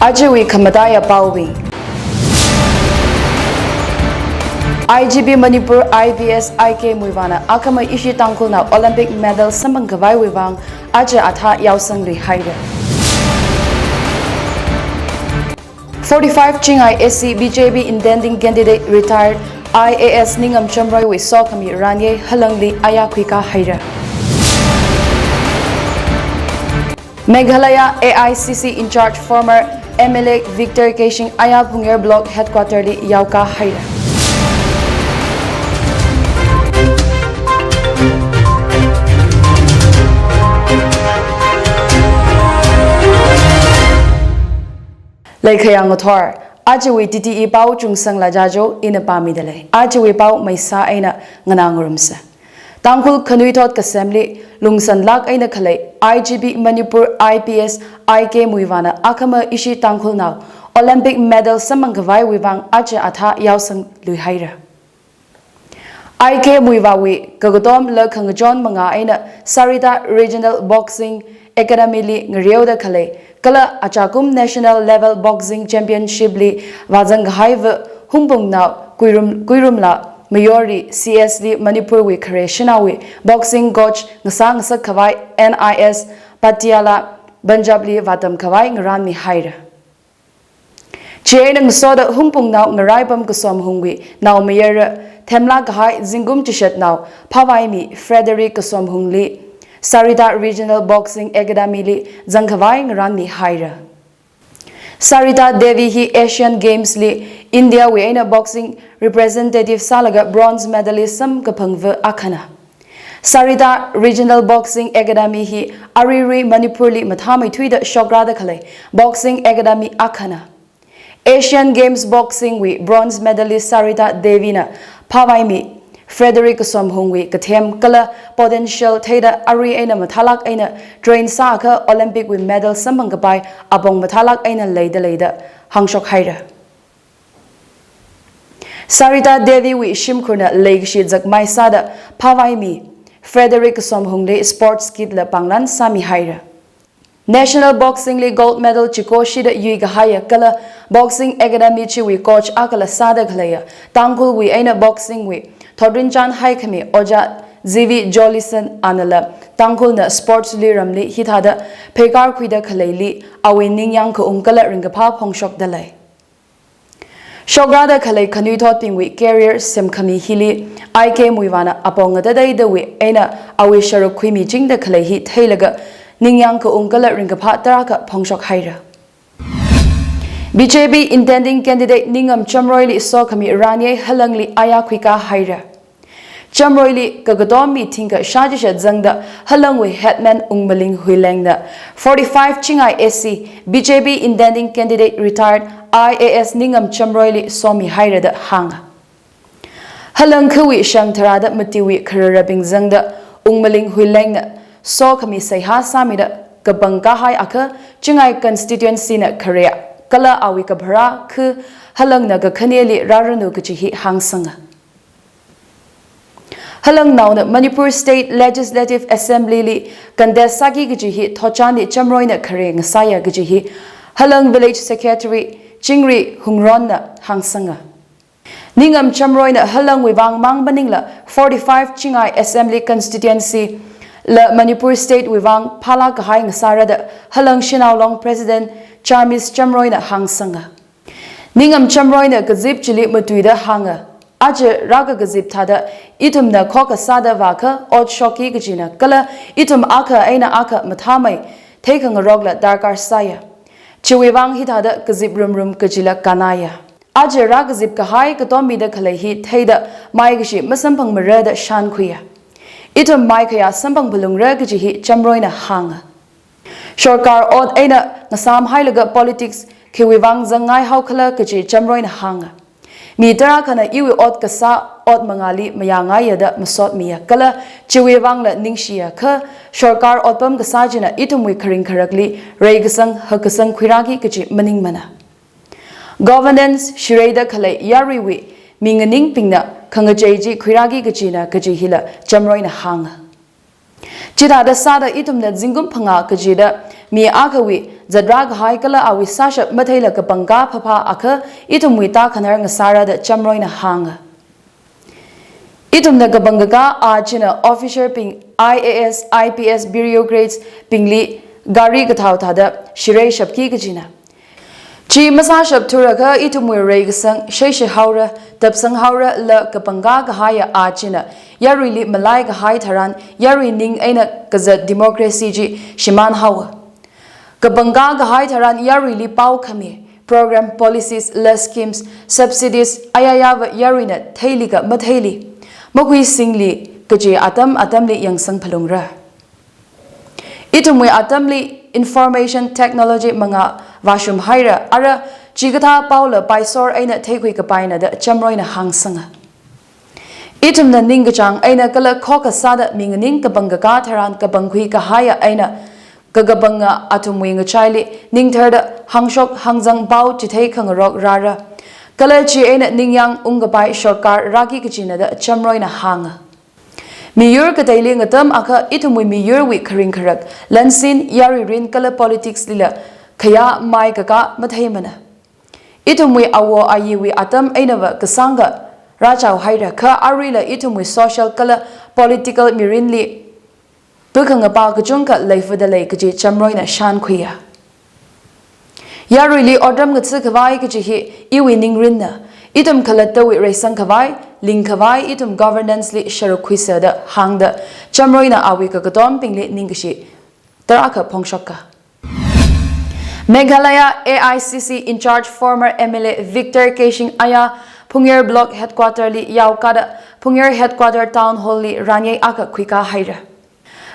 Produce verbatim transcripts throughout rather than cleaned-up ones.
Ajawui khamataiya paobing. I G P Manipur I P S I K Muivahna akhama ishi Tangkhulnao Olympic medal samphang khavaiwui vang aja athā yaosangluihaira. Forty-five Chingai S C B J P intending candidate retired I A S Ningam Chamroiwui sokhami ranye halangli aya khuikāhaira. Meghalaya A I C C in charge former M L A Victor Keishing aya Phungyer Block Headquarter li yaokāhaira. Leikhayang ngathor, ajawui T T E pao Chungsangla Jajo ina pāmidalei. Ajawui pao maisa eina nganā ngarumsa. Tangkhul khanuithot kasemli lungsanlāk eina khalei I G P Manipur I P S I K Muivahna akhama ishi Tangkhulnao Olympic medal samphang khavaiwui vang aja athā yaosangluihaira. I K Muivahwui kakatomla khangachon mangā eina Sarita Regional Boxing Academy li ngareoda khalei kala achakum National Level Boxing Championship li vāzang kahaiva Hungpungnao Kuirum, Kuirumla Mayori C S li Manipurwui khare shanaowui boxing coach ngasā ngasak khavai N I S Patiala Punjab li vātam khavai ngaranmihaira. Chieina ngasoda Hungpungnao Ngaraipam Kasomhungwui naomayara themlāk kahai zingkum chishatnao phāvaimi Frederick Kasomhungli Sarita Regional Boxing Academy li zang khavai ngaranmihaira. Sarita Devi hi Asian Games li India wui eina boxing representative sālaga bronze medalist samkaphangva akhana. Sarita Regional Boxing Academy hi aruirui Manipur li mathāmeithuida shokrāda khalei boxing academy akhana. Asian Games boxing wui bronze medalist Sarita Devi na phāvaimi Frederick Kasomhungwui kathem kala potential theida arui eina mathālāk eina train sākha Olympic wui medal samphang kapai apong mathālāk eina leida lei da hāngshokhaira. Sarita Devi wui shimkhurna leikashi zakmai sāda phāvaimi Frederick Kasomhungli sports kit la pangnan sāmihaira. National Boxing li gold medal chiko shida yuikahaiya kala Boxing Academy chiwui coach akhala sāda khaleiya Tangkhulwui eina boxing wui thotrinchan haikhami Ojā Z V Jolison anala Tangkhulna sports liramli hithāda pheikar khuida khaleili awui ningyāng kaung kala ringkaphā phongshokda lei. Shokrāda khalei khanuithotbingwui career semkhami hili I K Muivahna apong ngatateidawui eina awui sharuk khuimichingda khalei hi theilaga ningyāng kaung kala ringkaphā tarākha phongshokhaira. B J P intending candidate Ningam Chamroili sokhami ranye halangli aya khuikāhaira. Chamroili kakatom mi thingkha shāchishat zangda halangwui headman Ungmaling Huilengna forty-five Chingai S C B J P intending candidate retired I A S Ningam Chamroili somihaira da hānga. Halang khawui shang tharāda matiwui khararabing zangda Ungmaling Huilengna sokhami seihā sāmida kapangkahai akha Chingai constituency na khare kala awui kapharā khu halangna kakhaneli rāranu kaji hi hāngsanga. Halangnaona Manipur State Legislative Assembly li contest sāki kaji hi thotchanli Chamroina khare ngasāya kaji hi Halang Village Secretary Chingri Hungronna hāngsanga. Ningam Chamroina halangwui vang mang maningla forty-five Chingai Assembly Constituency la Manipur State wui vang phālāk kahai ngasāra da Halang Shanao Long President Charmis Chamroina hāngsanga. Ningam Chamroina kazip chili matuida hānga. Aja rākakazip thāda ithumna khokkha sāda vākha ot shokki kajina kala ithum akha eina akha mathāmei theikhangarokla darkar sāya. Chiwui vang hithāda kazip rumrum kajila kannaya. Aja rākazip kahai katommida khalei hi theida maikashi masamphangmara da shānkhuiya. Ithum maikhayā samphang phalungra kaji hi Chamroina hānga. Sorkar ot eina ngasāmhailaga politics khiwui vang zangngai haokhala kaji Chamroina hānga. Mi tarākhana iwui ot kasā ot mangāli mayāngaiya da masotmiya kala chiwui vangla ningshiya kha sorkar otpam kasā china ithumwui kharing kharakli reikasang hakkasang khuirāki kaji maningmana. Governance shireida khalei yaruiwui mi nganingbingna khangachei chi khuirāki kajina kaji hila Chamroina hānga. Chithāda sāda ithumna zingkum phangā kajida mi akhawui zatrā kahai kala awui sāshap matheila kapangkā phapha akha ithumwui tākhanar ngasāra da Chamroina hānga. Ithumna kapangkakā a china officer bing, I A S, I P S, bureaucrats bingli gari kathao thāda shirei shapki kajina. Chi masāshap thurakha ithumwui reikasang sheishe haora, tapsang haora la kapangkā kahaiya a china yaruili malai kahai tharan yarui ning eina kazat democracy chi shimān haowa. Kapangkā kahai tharan yaruili pao khami, program, policies, la schemes, subsidies, ayayava yaruina theili ka matheili, makhuisingli kaji atam atamli yangsang phalungra. Ithumwui atamli information technology mangā vāshum haira, ara chikathā paola paisor eina theikhui kapaina da Chamroina hāngsanga. Ithumna ningkachāng eina kala khokkha sāda minganing kapangkakā tharan kapangkhui kahaiya eina kakapanga athumwui ngachaili ningtharda hāngshok hāngzang pao chithei khangarok rāra. Kala chi eina ningyāng ungkapai shorkar rāki kajina da Chamroina hānga. Miyur kateili ngatam akha ithumwui miyurwui kharing kharak, lansin, yarui rin kala politics lila khayā mai kakā matheimana. Ithumwui awo ayiwui atam einava kasāngkha rāchao haira kha aruila ithumwui social kala political mirinli pukhangapa kachungkha leifada lei kaji Chamroina shānkhuiya. Yaruili otram ngatha khavai kaji hi iwui ningrinna, ithum khalattawui reisang khavai, ling khavai ithum governance li sharuk khuisa da hāngda Chamroina awui kakatombingli ningkashi tarākha phongshoka. Meghalaya A I C C in charge former M L A Victor Keishing aya Phungyar Block Headquarter li yaokada Phungyar Headquarter Town Hall li ranyei akha khuikā haira.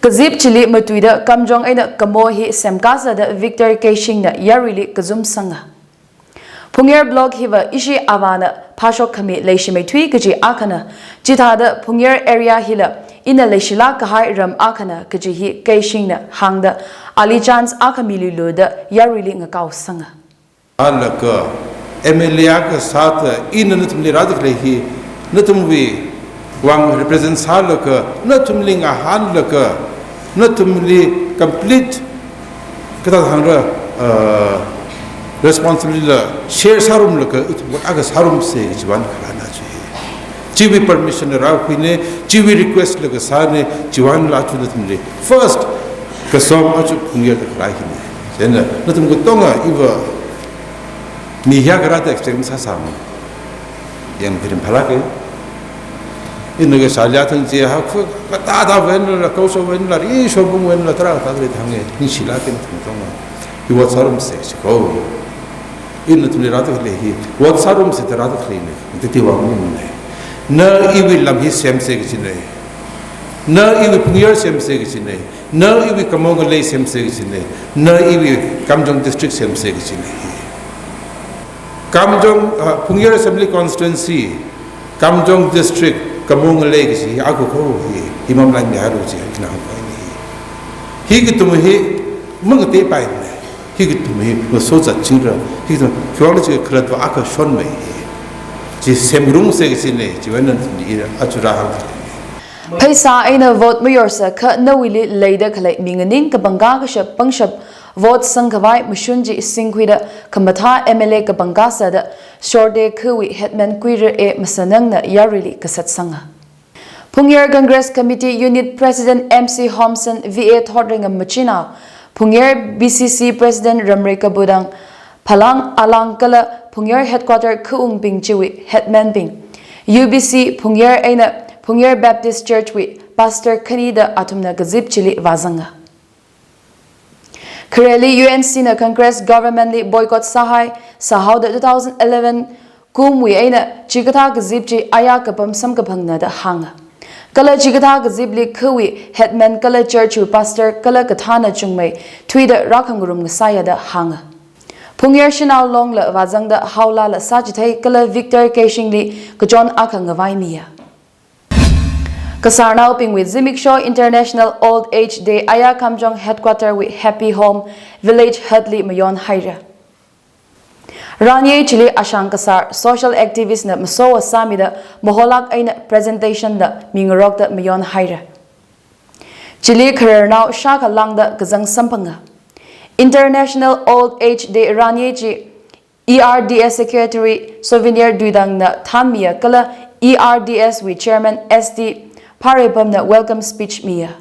Kazip chili matuida Kamjong eina Kamo hi semkāsa da Victor Keishing na yaruili kazum sanga. Phungyar Block hiva ishi avāna phāshok khami leishimeithui kaji akhana, chithāda Phungyar area hila ina leishilāk kahai ram akhana kaji hi Keishing na hāngda ali chance akha miluilu da yaruili ngakao sanga. Alaka M L A akha sāda ina nathumli rāda khalei hi, nathumwui vang represent sālaga, nathumli ngahānlaga, nathumli complete kathā hāngra, uh, responsibility la share sārumlaga ithum ot akha sārumsa kajiwui vang kharāna chi. Chiwui permission la rākhuina, chiwui request la kasāna, chiwui vang la aja nathumli first kasom aja Phungyar da kharā hina. Chieina nathum katonga iva mi hiyākha rāda expect masāsāmana. Yang kharing phalāka. Ina kashā liathang chi ha khu katātā venla, kaoso venla, ri shobung venla, tarākha tāda leithanga, ningshilāka nathum katonga. Hi ot sārumsa chi ko. Ina nathumli rāda khalei hi ot sārumsa da rāda khaleina. Titi vang maningmana. Na iwui lam hi semsa kajina. Na iwui Phungyar semsa kajina. Na iwui Kamo ngalei semsa kajina. Na iwui Kamjong District semsa kajina hi. Kamjong, ah, Phungyar Assembly Constituency, Kamjong District, Kamo ngalei kaji hi akha ko hi, hi mamalaimihailu chi hina hāngpaina hi. Hi kathum hi mangatepaimana. Hi kathum hi masot zatchingra. Hi kathum khiwuivang chi khalattawui akha shonmei hi. Chi semrumsa kajina, chiwui vang nathumli aja rāhāng. Pheisā eina vote mayorsā kha nawuili leida khalei minganing kapangkā kashap pangshap vote sangkhavai mashun chi singkhuida khamathā M L A kapangkā sāda Shorde khawui headman Kuira A Masanang na yaruili kasat sanga. Phungyar Congress Committee Unit President M C Homson, V A Thotringam machinao, Phungyar B C C President Ramrei Kabudang, Phalang Alang kala Phungyar Headquarter khaungbing chiwui headman bing, U B C Phungyar eina Phungyar Baptist Church wui pastor khani da athumna kazip chili vāzanga. Khareli U N C na Congress government li boycott sāhai, sāhaoda two thousand eleven kumwui eina chikathā kazip chi aya kapam samkaphangna da hānga. Kala chikathā kazipli khawui headman kala church wui pastor kala kathāna chungmei thuida rākhangarum ngasāya da hānga. Phungyar Shanao Long la vāzangda haolala sāchithei kala Victor Keishing li kachon akha ngavaimiya. Kasārnaobingwui Zimiksho International Old Age Day aya Kamjong Headquarter wui Happy Home Village Hut li mayon haira. Ranyei chili ashang kasār social activist na masowa sāmida maholak eina presentation da mingarokda mayon haira. Chili khararnao shākha lāngda kazang samphanga. International Old Age Day ranyei chi E R D S Secretary Souvenir Duidangna thanmiya kala E R D S wui Chairman S T Phareipamna welcome speech miya.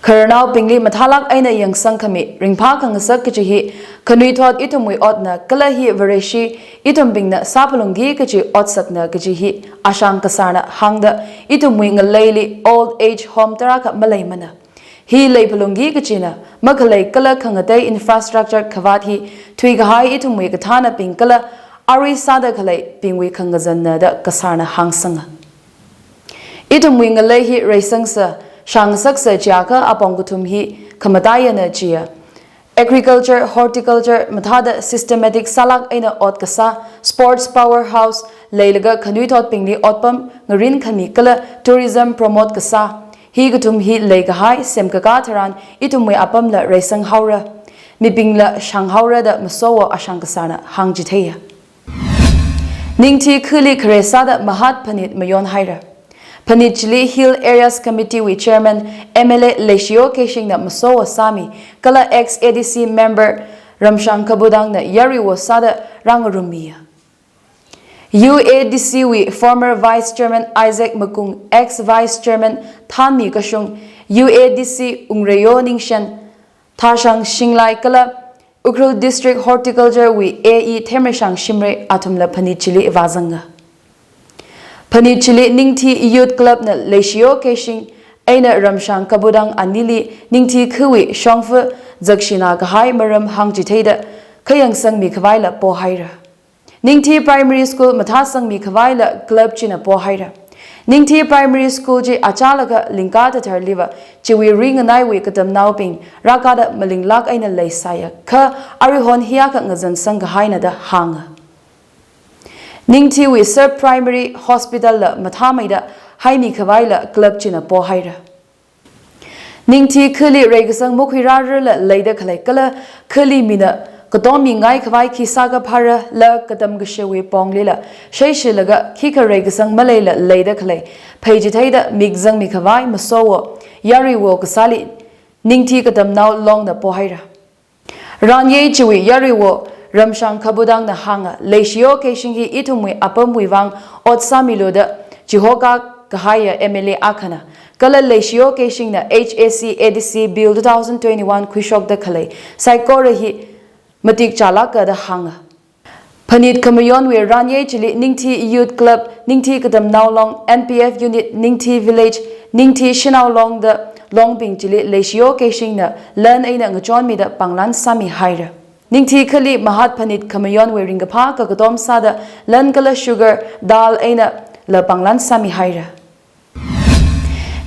Khararnaobingli mathālāk eina yangsangkhami ringphā khangasak kaji hi khanuithot ithumwui otna kala hi Vareshi ithumbingna sāphalungki kaji otsakna kaji hi ashang kasarna hāngda ithumwui ngaleili old age home tarākha maleimana. Hi leiphalungki kajina, makhalei kala khangatei infrastructure khavāt hi thuikahai ithumwui kathānabing kala arui sāda khaleibingwui khangazanna da kasarna hāngsanga. Ithumwui ngalei hi reisangsa, shāngasaksa chiakha apong kathum hi khamataiyana chiya. Agriculture, horticulture, mathāda systematic sālāk eina ot kasā, sports powerhouse, leilaga khanuithotbingli otpam ngarinkhami kala tourism promote kasā. Hi kathum hi leikahai semkakā tharan ithumwui apamla reisang haora. Mibingla shāng haora da masowo ashang kasarna hāngchitheiya. Ningthi khali khare sāda Mahat phanit mayon haira. Phanit chili Hill Areas Committee wui Chairman M L A Leishiyo Keishingna masowo sāmi, kala ex A D C member Ramshang Kabudangna yaruiwo sāda rāngarummiya. U A D C wui former Vice Chairman Isaac Makung, ex Vice Chairman Thanmi Kashung, U A D C Ungreyo Ningshen, Thashang Shinglai kala Ukhrul District Horticulture wui A E Themreishang Shimray athumla phanit chili vāzanga. Phanit chili Ningthi Youth Club na Leishiyo Keishing eina Ramshang Kabudang anili Ningthi khawui shongfa zakshina kahai maram hāngchitheida khayangsangmi khavaila pohaira. Ningthi Primary School mathāsangmi khavaila club china pohaira. Ningthi Primary School chi achālakha lingka tatharliva chiwui ringanaiwui katamnaobing rākada malinglāk eina leisāya kha aruihon hiyākha ngazansang kahaina da hānga. Ningthiwui Sub Primary Hospital la mathāmeida haimi khavaila club china pohaira. Ningthi khali reikasang makhuirārarla leida khalei kala khali mina katommi ngai khavai khi sākaphāra la katam kashiwui ponglila sheishilaga khikha reikasang maleila leida khalei pheichitheida mikzangmi khavai masowo yaruiwo kasāli Ningthi Katamnao Longna pohaira. Ranyei chiwui yaruiwo Ramshang Khabudangna hānga, Leishiyo Keishing hi ithumwui apamwui vang ot sāmilu da chihoka kahaiya M L A akhana, kala Leishiyo Keishingna H A C A D C Bill two thousand twenty-one khuishokda khalei saikora hi matik chālāka da hānga. Phanit khamayonwui ranyei chili Ningthi Youth Club, Ningthi Katamnao Long, N P F Unit, Ningthi Village, Ningthi Shanao Long da longbing chili Leishiyo Keishingna lan eina ngachonmida panglan sāmihaira. Ningthi khali Mahat phanit khamayonwui ringkaphā kakatom sāda lan kala sugar, dal eina la panglan sāmihaira.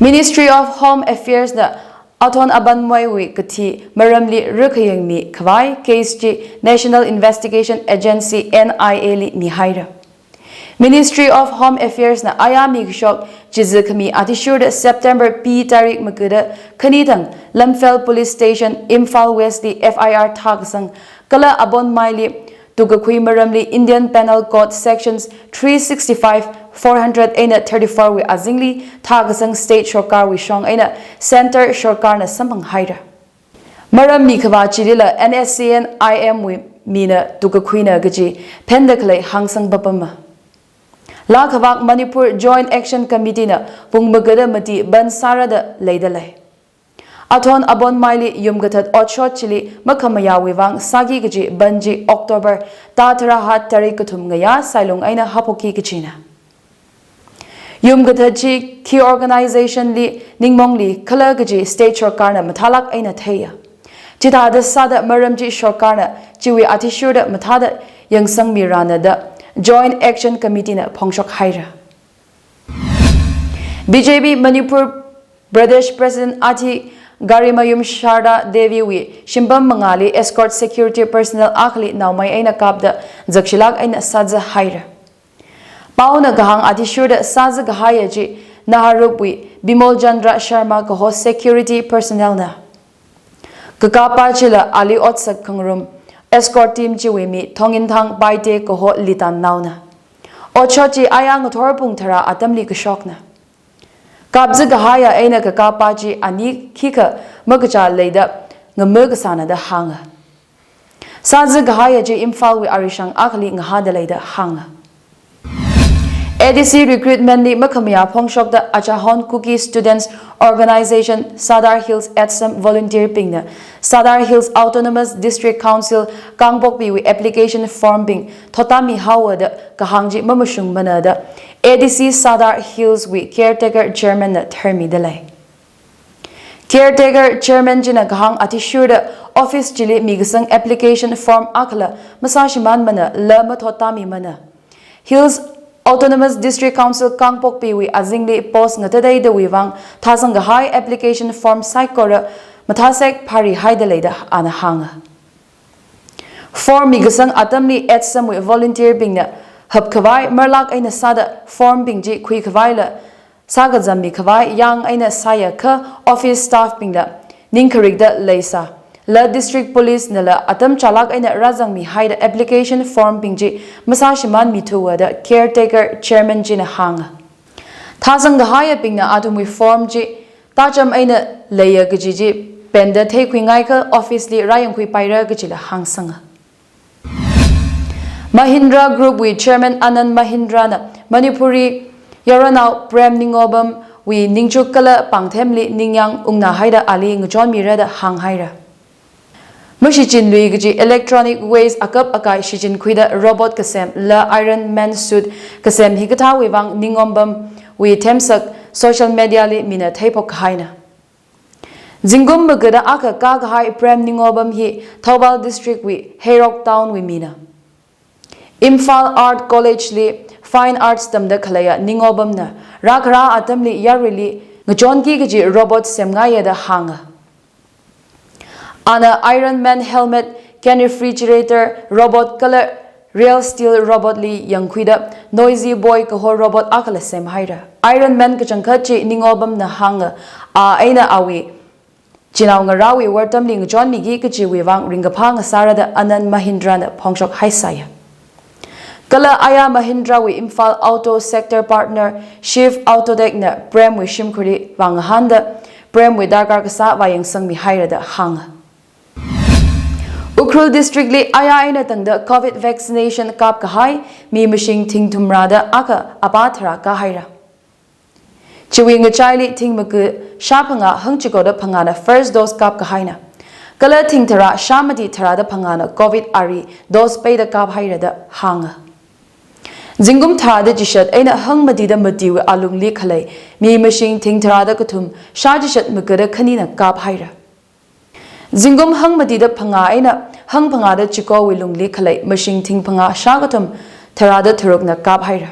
Ministry of Home Affairs na Athon Abanmoi wui kathi maramli rakhayangmi khavai case chi National Investigation Agency, N I A li mihaira. Ministry of Home Affairs na ayā mikashok chizi khami athishurda September P tarik magada khani thang Lamphel Police Station, Imphal West li F I R thākasang kala Abonmai li tukakhui maramli Indian Penal Code Sections three sixty-five, four hundred eina thirty-four wui azingli thākasang state sorkarwui shong eina centre sorkarna samphanghaira. Maram mikhavā chilila N S C N I M wui mina tukakhuina kaji phenda khalei hāngsang papama. Laa khavak Manipur Joint Action Committee na pung magada mati bandh sāra da leida lei. Athon Abonmaili yumkathat otshot chili makhamayāwui vang sāki kaji bandh chi October thāda tharā hat tarik kathum ngayā sailung eina haophokki kajina. Yumkathat chi khi organization li ningmongli khala kaji state sorkarna mathālāk eina theiya. Chithāda sāda maram chi sorkarna chiwui athishurda mathāda yangsangmirana da Joint Action Committee na phongshokhaira. B J P Manipur Pradesh President Athi Garimayum Sharda Devi wui shimpam mangāli escort security personnel akhali naomei eina kapda zakshilāk eina sāzahaira. Paona kahāng athishurda sāzakahaiya chi Naharupwui Bimol Chandra Sharma kaho security personnel na. Kakappa chila ali otsak khangarum escort team chiwui mi Thonginthang Paite kaho Litan naona. Otshot chi ayā ngathor pung tharā atamli kashokna. Kapzakahaiya eina kakappa chi ani khikha makachā leida ngama kasāna da hānga. Sāzā kahaiya chi Imphalwui arishang akhali ngahāda lei da hānga. A D C recruitment li makhamayā phongshokda Achahon Kuki Students Organization Sadar Hills ATSUM volunteer bingna Sadar Hills Autonomous District Council Kangpokpiwui application form bing thotami haowa da kahāng chi mamashungmana da A D C Sadar Hills wui caretaker chairman na tharmida lei. Caretaker chairman china kahāng athishurda office chili mikasang application form akhala masāshimānmana la mathottamimana. Hills Autonomous District Council Kangpokpiwui azingli post ngatateidawui vang thāsang kahai application form saikora mathāsek pharihaida lei da ana hānga. Form mikasang atamli ATSUM wui volunteer bingna hapkhavai marlak eina sāda form bing chi khuikhavaila sākazammi khavai yang eina sāya kha office staff bingla ningkharikda leisā. La district police nala atam chālak eina rāzangmihaida application form bing chi masāshimānmithuwa da caretaker chairman china hānga. Thāsang kahaiya bingna athumwui form chi tācham eina leiya kaji chi penda theikhuingaikha office li rāyangkhuipaira kajila hāngsanga. Mahindra Group wui Chairman Anand Mahindra na Manipuri yaronao Prem Ningobam wui ningchuk kala pāngthemli ningyāng ungnahaida ali ngachonmira da hānghaira. Mashichinlui kaji electronic waste akap akai shichinkhuida robot kasem la Iron Man suit kasem hikathāwui vang Ningobam wui themsak social media li mina theiphok kahaina. Zingkum magada akha kākahai Prem Ningobam hi Thoubal District wui Heirok Town wui mina. Imphal Art College li Fine Arts tamda khaleiya Ningobam na rākharā atamli yaruili ngachonki kaji robot semngaiya da hānga. Ana Iron Man helmet, can refrigerator robot kala real steel robot li yangkhuida Noisy Boy kaho robot akhala semhaira. Iron Man kachangkhat chi Ningobam na hānga, a eina awui chinao ngarāwui wortamli ngachonmiki kajiwui vang ringkaphā ngasāra da Anand Mahindra na phongshok haisāya. Kala aya Mahindra wui Imphal Auto Sector Partner Shiv Autotech na Prem wui shimkhurli vāngahānda Prem wui darkar kasā vāyangsangmihaira da hānga. Ukhrul District li aya eina tangda Covid vaccination kāpkahai mi mashing thingthumrada akha apā tharā kāhaira. Chiwui ngachaili thingmaka shāphangā hangchikoda phangāna first dose kāpkahaina. Kala thingtharā shāmati tharāda phangāna Covid ari dose peida kāphaira da hānga. Zingkum tharāda chishat eina hangmatida matiwui alungli khalei mi mashing thingtharāda kathum shāchishat magada khanina kāphaira. Zingkum hangmatida phangā eina hangphangāda chikowui lungli khalei mashing thingphangā shākathum tharāda tharukna kāphaira.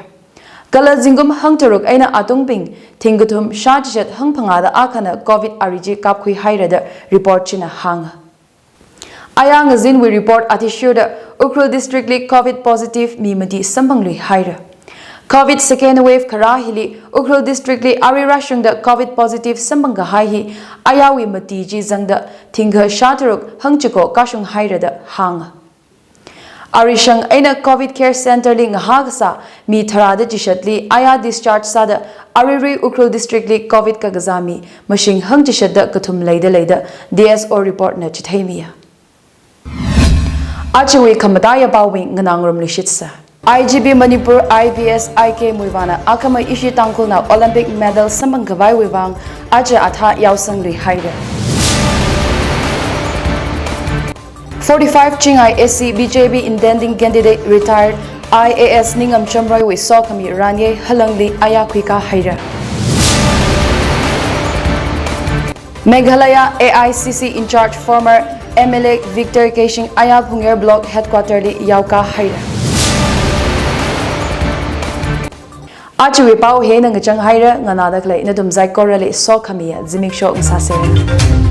Kala zingkum hangtharuk eina atungbing thingkathum shāchishat hangphangāda akhana Covid ari chi kāpkhuihaira da report china hānga. Aya ngazinwui report athishurda Ukhrul District li Covid positive mi mati samphangluihaira. Covid second wave kharā hili Ukhrul District li ari rāshungda Covid positive samphangkahai hi ayawui mati chi zangda thingkha shātharuk hangchiko kāshunghaira da hānga. Arishang eina Covid Care Center li ngahā kasā mi tharāda chishatli aya discharge sāda aruirui Ukhrul District li Covid kakazā mi mashing hangchishatda kathum leida lei da D S O report na chitheimiya. Ajawui khamataiya paobing nganāngarumli shitsa. I G P Manipur I P S I K Muivahna akhama ishi Tangkhulnao Olympic medal samphangkhavaiwui vang aja athā yaosangluihaira. Forty-five Chingai A C B J P intending candidate retired I A S Ningam Chamroiwui sokhami Ranye Halangli aya khuikāhaira. Meghalaya A I C C in-charge former M L A Victor Keishing aya Phungyer Block Headquarter li yaokāhaira. Ajawui pao hi eina ngachanghaira, nganāda khalei nathum saikorali sokhamiya zimiksho ngasāsei.